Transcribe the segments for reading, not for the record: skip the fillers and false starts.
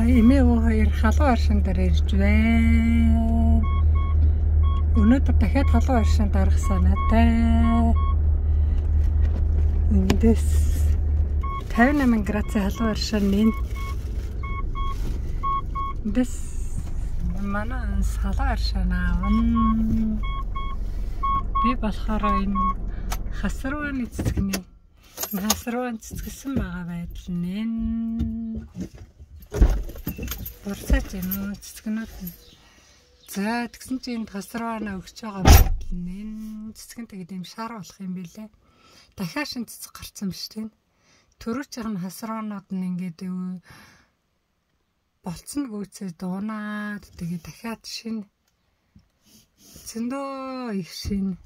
Эмээ өвөө хоёр халуун оршин дээр ирж байна. Өнөөдөр дахиад халуун оршинд орох санаатай. Эндээс 58 градусын халуун оршин энэ. Эндээс манай халуун оршин аавна. Би болохоор энэ хасарвааны цэцгний хасарваан цэцгэлсэн байгаа байдал нь энэ. Бурцаач юм уу цэцгнүүд нь. За тэгсэн чинь энд хасарваана өгч байгаа байдал нь энэ. Цэцгэн тэгээд юм шар болох юм билээ. Дахиад шин цэцэг гарцсан биш тийм. Төрүүчийнх нь хасарваанууд нь ингээд болцсон гүйцээ дуунаад тэгээд дахиад шин зөндөө их шин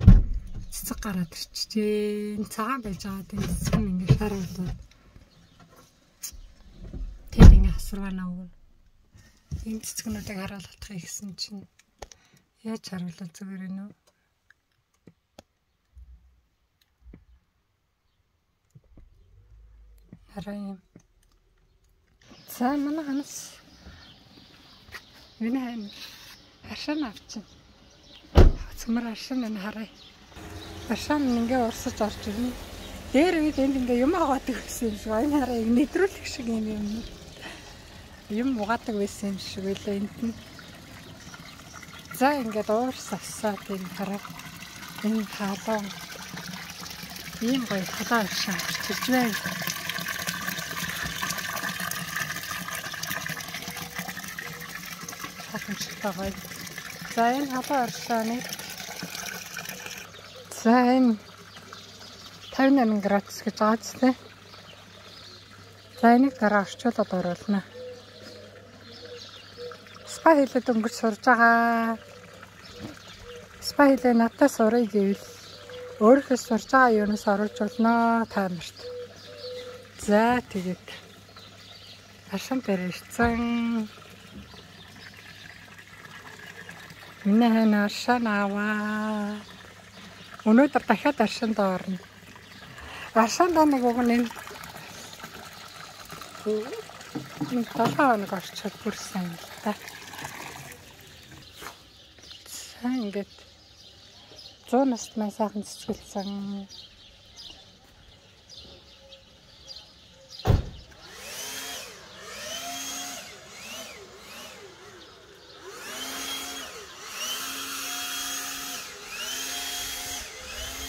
цэцэг гараад ирчихжээ. Цагаан байж байгаа тийм цэцэг нь ингээд шар болоод тэгээд ингээд хасарваана өгнө. Энэ цэцгнүүдийг харуулах гэсэн чинь яаж харуулвал зүгээр юм уу? Хараа юм. За манай ханас миний хань аршаан авчин. Цөмөр аршаан энэ харъя. Аршаан ингээ урсаж орж ирнэ. Дээр үед энд ингээ юм аваадаг гэсэн юм шиг. Энэ хараа нэтрүүлэх шиг юм юм. Юм угаадаг байсан юм шиг байлаа энд нь. За ингээд уурс авсаа тийм хараа. Энэ халуун ийм гоё халуун аршаан авчирч байна. Халамжтай гоё. За энэ халуун аршааны за энэ 58 градус гэж байгаа ч тийм. За энийг дараа орчуулад оруулна. Спа хэлээд өнгөрч сурж байгаа. Спа хэлээ надад сурыг гэвэл өөрийнхөө сурж байгаа юунаас оруулж болно та нарт. За тэгээд аршин дээр ирсэн. Миний хань аршин аваа. Өнөөдөр дахиад аршинд орно. Аршинд нэг уг нь нэг 7 хоног орчод бүр сайн л та. За ингээд 100 наст маань сайхан цэцгэлсэн.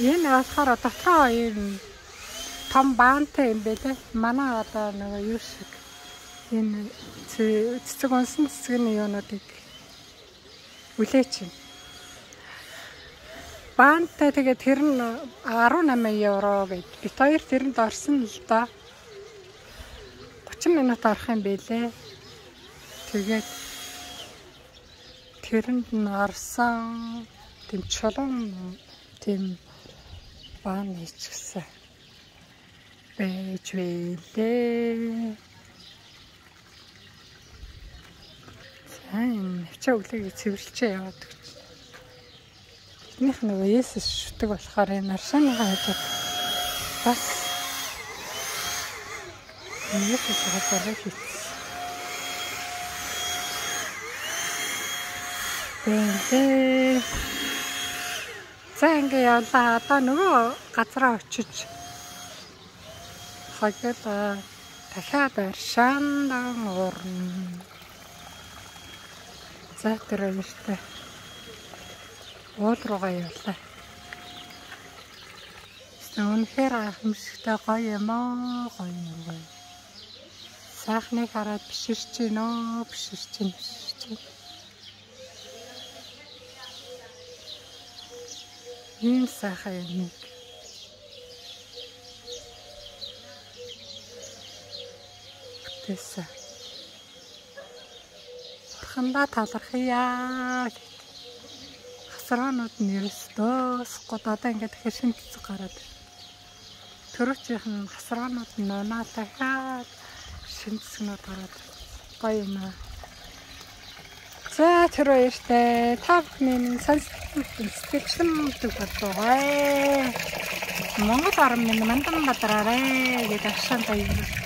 Энэ болохоор дотроо ийм том баантай юм байлээ. Манай одоо нөгөө юу шиг энэ цэцэг унсан цэцгний юунуудыг үлээч юм. Баантай тэгээд тэр нь 18 евро гэд. Бит хоёр тэрэнд орсон л да. 30 минут орох юм байлээ. Тэгээд тэрэнд нь орсон. Тийм чулуун тийм баан хийчихсэн байж байлээ. За энэ навчаа өглөөг цэвэрлчээ яваад өгч. Тэднийх нөгөө Есүс шүтэг болохоор энэ аршааныхаа хажууд бас Есүс хазарыг хийсэн. Байлээ. За ингээ явлаа. Одоо нөгөө газараа очиж хагал дахиад аршаандан урна. За тэр баяртай. Уул руугаа явлаа. Үнэхээр гайхамшигтай гоё юм аа, гоё юм гоё. Сайхныг хараад биширч гинөө, биширч гин, биширч гин. Ийм сайхан юм. Бүтээсэн. Бурхандаа талархъя. Хасраанууд нь ерөөсөө дуусахгүй. Одоо ингээд дахиад шинэ цэцэг гараад. Төрөөчийнх нь хасраанууд нь унаа дахиад шинэ цэцгнүүд гараад гоё юм аа. За тэр баяртай. Та бүхний минь сэтгэлчлэн төв болоогой. Монгол орн минь мандан бадраарэ гэдэг аршаан даа.